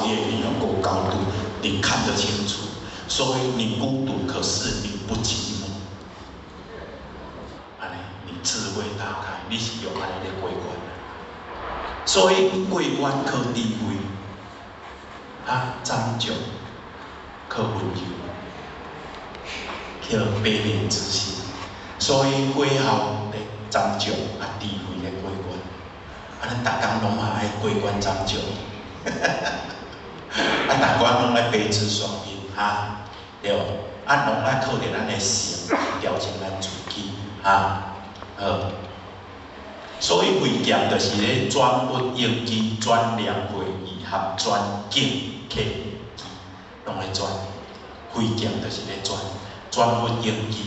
越你有夠高度，你看得清楚。所以你孤獨，可是你不寂寞。按呢，你智慧大開，你是用按呢咧過關。所以過關靠智慧，啊，參酌靠溫柔，靠悲憫之心。所以過後咧參酌啊，智慧咧過關。啊，咱逐工攏嘛愛過關斬將，啊，逐工攏愛悲智雙運，哈，對無？啊，攏愛靠著咱的性調整咱自己，哈，好。所以慧劍就是咧轉物應機、轉念會意合轉境契機，攏咧轉。慧劍就是咧轉，轉物應機，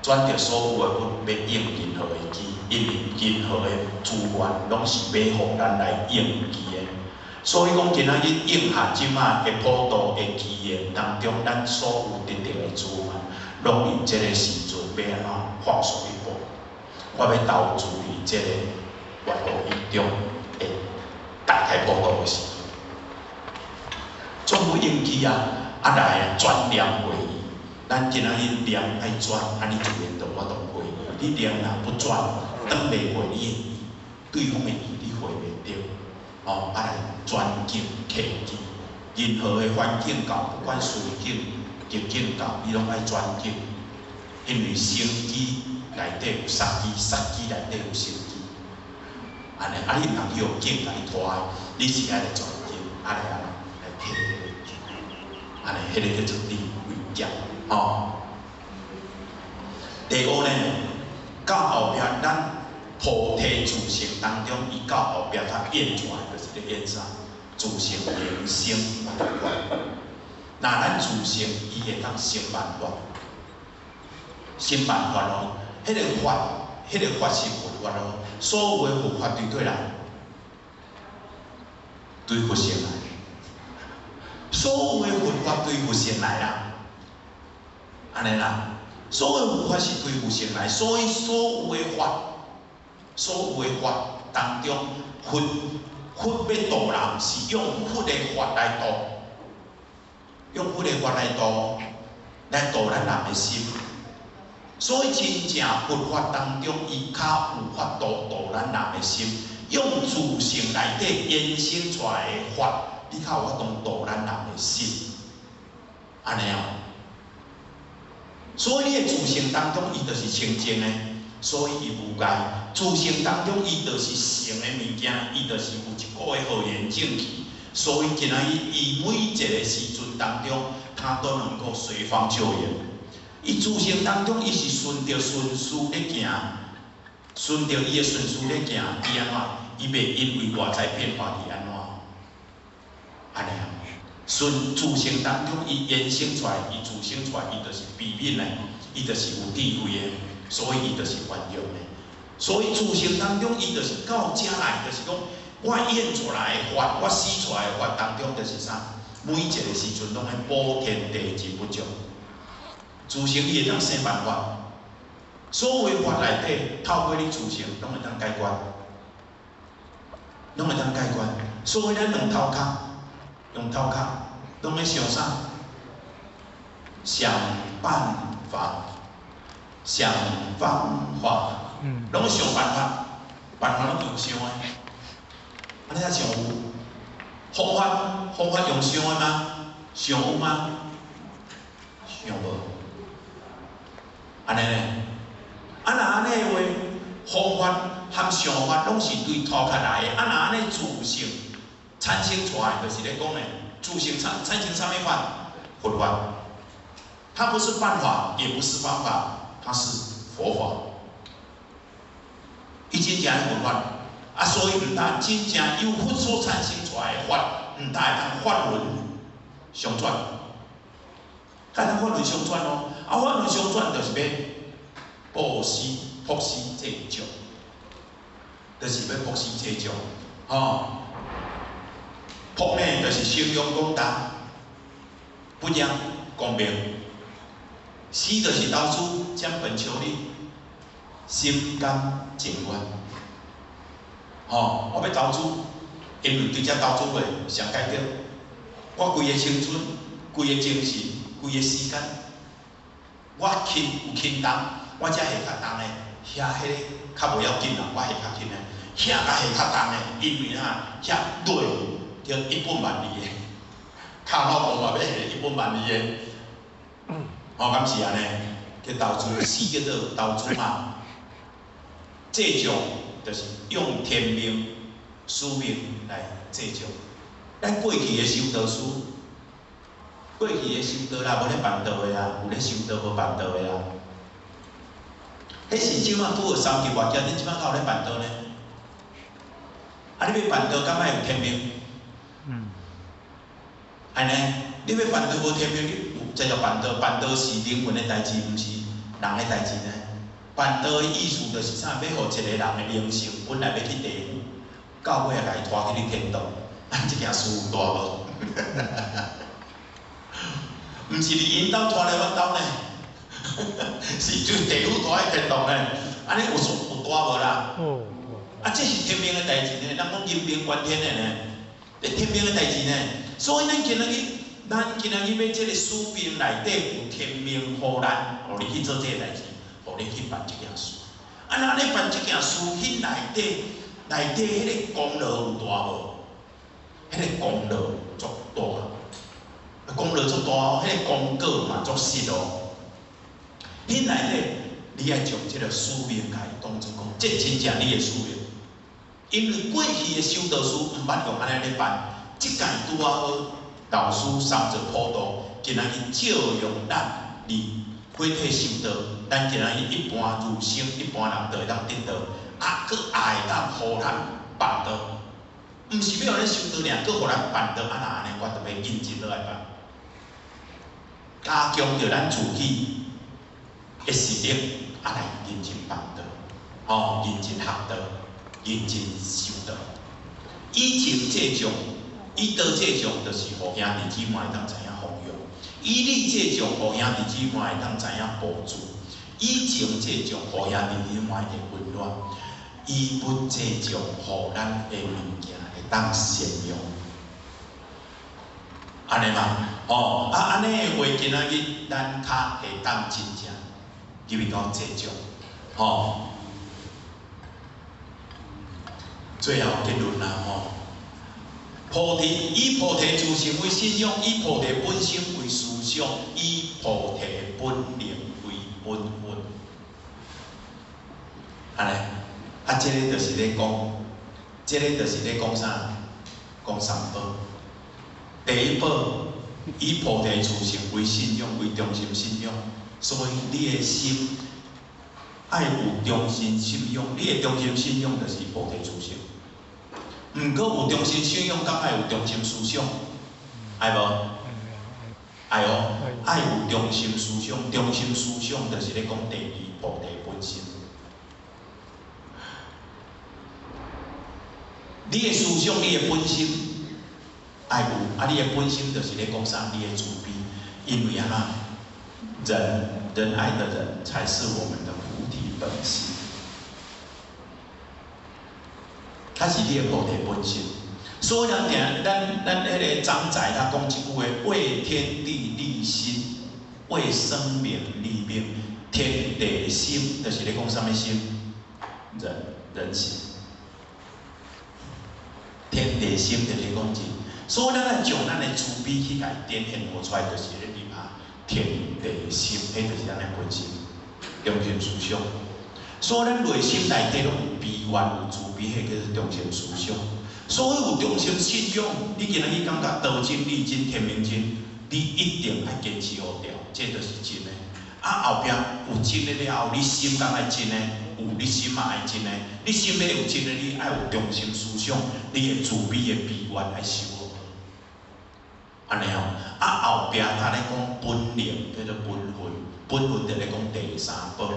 轉著所有的物欲應任何的機，因為任何的資源攏是欲予咱來應機的。所以講今仔日應下這馬的普度的機緣當中，咱所有得著的資源，攏佇這个時陣欲按怎放手一搏？我欲投資佇這个月號一中的大開普度的時陣，轉物應機啊，啊來轉念會意。咱今仔日念愛轉，按呢自然就有法度會意。你念若不轉，轉袂過你的意，對方的意你會袂著。哦，啊來轉境契機，任何的環境到，不管順境、逆境到，你攏愛轉境，因為生機內底有殺機，殺機內底有生機。按呢，啊你毋通去予境共你拖的，你是愛來轉境，啊來按怎來提彼个機，按呢，彼个叫做智慧劍，吼。第五呢，到後壁咱菩提自性當中，伊到後壁才演出來，就是咧演啥？自性能生萬法。若咱自性，伊會當生萬法，生萬法哦。彼个法，彼个法是佛法哦。所有的佛法對佗來？對佛性來。所有的佛法對佛性來啦，按呢啦。所有佛法是對佛性來，所以所有的法，所有的法當中，佛佛欲度人，是用佛的法來度，用佛的法來度，來度咱人的心。所以真正佛法當中，伊較有法度度咱人的心，用自性內底延伸出來的法，你較有法度度咱人的心。按呢哦。所以你的自性當中，伊就是清淨的，所以伊無礙。自性當中，伊就是成的物件，伊就是有一股的浩然正氣。所以今仔日，伊每一个時陣當中，他都能夠隨方就緣。伊自性當中，伊是順著順序咧行，順著伊的順序咧行，伊按怎？伊袂因為外在變化而按怎？按呢啊？順自性當中，伊延伸出來，伊自生出來，伊就是悲憫的，伊就是有智慧的，所以伊就是圓融的。所以自性當中，伊就是到遮來，就是講我演出來的法，我寫出來的法當中，就是啥？每一个時陣攏愛補天地真不足。自性伊會當生萬法，所有的法內底，透過你自性，攏會當解決，攏會當解決。所以咱用頭殼，用頭殼，攏咧想啥？想辦法，想方法，攏想辦法，辦法攏用想的。按呢才像有方法，方法用想的嗎？想有嗎？想無。按呢呢？啊若按呢的話，方法和想法攏是對頭殼來的。啊若按呢自性產生出來，就是咧講呢，自性產生啥物法？佛法。它不是辦法，也不是方法，它是佛法。伊真正的佛法，啊，所以毋但真正由佛所產生出來的法，毋但會當法輪相轉，會當法輪相轉哦。啊，法輪相轉就是欲布施、布施濟眾，就是欲布施濟眾，吼。布呢，就是神通廣大，不厭光明。施就是投資，將本求利，心甘情願。吼，我欲投資，因為對這投資會上解決。我規个青春、規个精神、規个時間，我輕有輕重，我才下較重的，遐彼个較無要緊啦，我下較輕的，遐較下較重的，因為哈，遐落著一本萬利的，跤老公嘛欲下一本萬利的，哦，敢是按呢？叫投資，四叫做投資嘛，濟眾就是用天命、使命來濟眾。咱過去的修道士，過去的修道啦，無咧辦道的啊，有咧修道無辦道的啊。彼是這馬拄著三級越劫，恁這馬敢有咧辦道呢？啊，你欲辦道，敢愛有天命？按呢，你欲辦道無天命，你有才叫辦道。辦道是靈魂的代誌，毋是人的代誌呢。辦道的意思就是啥？欲予一個人的靈性本來欲去地府，到尾仔共伊拖去咧天堂。啊，這件事有大無？毋是佇𪜶兜拖來阮兜呢，是對地府拖去天堂呢。按呢有事有大無啦？啊，這是天命的代誌呢。人講人命關天的呢，這天命的代誌呢。所以咱今仔日，咱今仔日欲這个使命內底有天命予咱，予你去做這个代誌，予你去辦這件事。啊，若按呢辦這件事，彼內底內底彼个功勞有大無？彼个功勞足大，功勞足大哦，彼个功果嘛足實哦。彼內底你愛將這个使命共伊當做講，這真正你的使命。因為過去的修道士毋捌用按呢咧辦，這屆拄仔好，老師三座普渡，今仔日照用咱佇火體修道，咱今仔日一般儒生一般人就會當得到，啊，閣也會當予咱辦道，毋是欲予咱修道爾，閣予咱辦道，啊若按呢，我著欲認真落來辦，加強著咱自己的實力，啊來認真辦道，吼，認真學道，認真修道。以情濟眾，以道濟眾，就是予兄弟姊妹會當知影奉養；以理濟眾，予兄弟姊妹會當知影補助；以情濟眾，予兄弟姊妹會溫暖；以物濟眾，予咱的物件會當善用。按呢嘛，吼啊，按呢的話，今仔日咱較會當真正入去到濟眾，吼。最後結論啦，吼！菩提以菩提自性為信仰，以菩提本心為思想，以菩提本靈為本分。按呢，啊，這个就是咧講，這个就是咧講啥？講三寶。第一寶，以菩提自性為信仰，為中心信仰，所以你的心愛有中心信仰，你的中心信仰就是菩提自性。毋過有中心信仰，敢愛有中心思想？愛無？愛哦，愛有中心思想，中心思想就是咧講第二菩提本心。你的思想，你的本心愛有，啊，你的本心就是咧講啥？你的慈悲，因為按怎？仁仁愛的人才是我們的菩提本心。較是你的菩提本心，所以咱定咱咱彼个張載他講一句話：為天地立心，為生民立命。天地心，就是咧講啥物心？仁仁心。天地心就是咧講仁，所以咱愛將咱的慈悲去共伊展現出來，就是咧立下天地心，彼就是咱的本心，中心思想。所以咱內心內底攏有悲願、有慈悲，彼叫做中心思想。所以有中心信仰，你今仔日感覺道真、理真、天命真，你一定愛堅持予牢，這就是真的。啊，後壁有真的了後，你心敢愛真的？有，你心嘛愛真的。你心欲有真的，你愛有中心思想，你的慈悲的悲願愛修好。按呢哦，啊後壁他咧講本靈叫做本分，本分就咧講第三寶。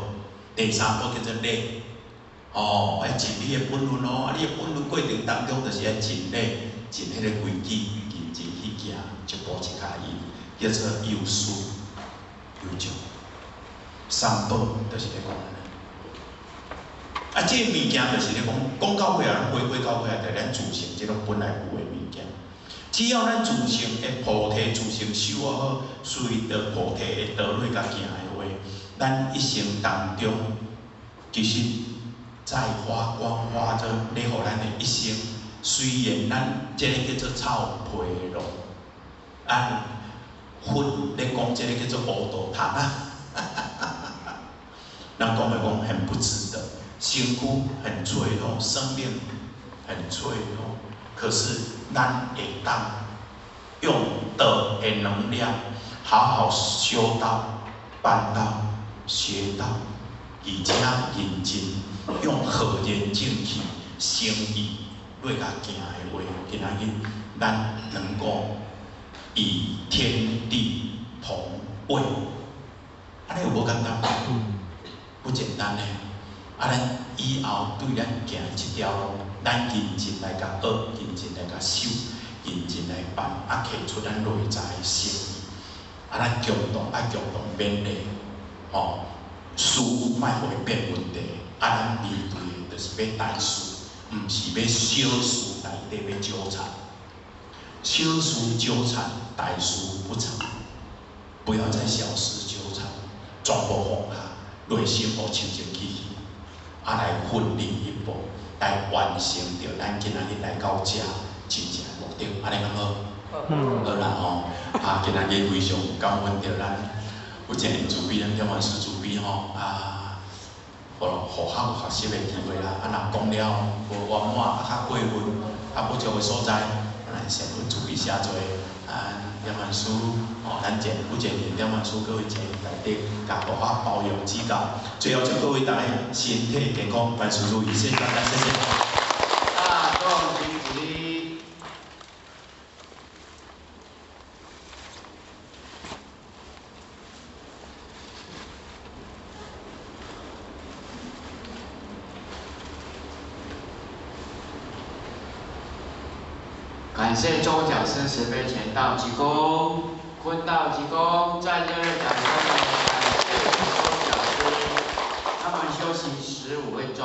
第三寶叫做禮，哦，愛盡你的本分哦。啊，你的本分過程當中，就是愛盡禮，盡彼个規矩，認真去行，一步一跤印，叫做有師有眾。三寶就是咧講按呢。啊，這个物件就是咧講，講到尾啊，攏回歸到尾啊，就咱自性這種本來有的物件。這只要咱自性的菩提自性修好，隨著菩提的道理共行的話，咱一生當中，其實在發光發熱，咧予咱的一生，雖然咱這個叫做臭皮囊，啊，佛咧講這個叫做烏道蟲啊，人講的講很不值得，身軀很脆弱，生命很脆弱，可是咱會當用道的能量，好好修道、辦道、學道，而且認真用好言正氣、誠意來共行的話，今仔日咱能夠與天地同位，按呢有無簡單？不簡單呢。啊，咱以後對咱行這條路，咱認真來共學，認真來共修，認真來辦，啊，提出咱內在的誠意，啊，咱共同愛共同勉勵，吼，事莫予伊變問題，啊，咱面對的就是欲大事，毋是欲小事內底欲糾纏，小事糾纏，大事不成，不要在小事糾纏，全部放下，內心予清清氣氣。啊，來奮力一搏，來完成著咱今仔日來到遮真正的目的，按呢敢好？嗯。好啦吼，啊，今仔日非常感恩著咱有一個慈悲，咱點萬師慈悲吼，啊，予予較有學習的機會啦。啊，若講了無圓滿，啊，較過分，較不足的所在，咱先阮慈悲寫做啊，點萬師吼，咱前有前人點萬師各位前大德，共予我包容指教。最後祝各位大家身體健康，萬事如意，謝謝大家，謝謝。大眾請起立。感謝周講師慈悲傳道鞠躬，坤道鞠躬，再熱烈掌聲感謝周講師。他們休息15分鐘。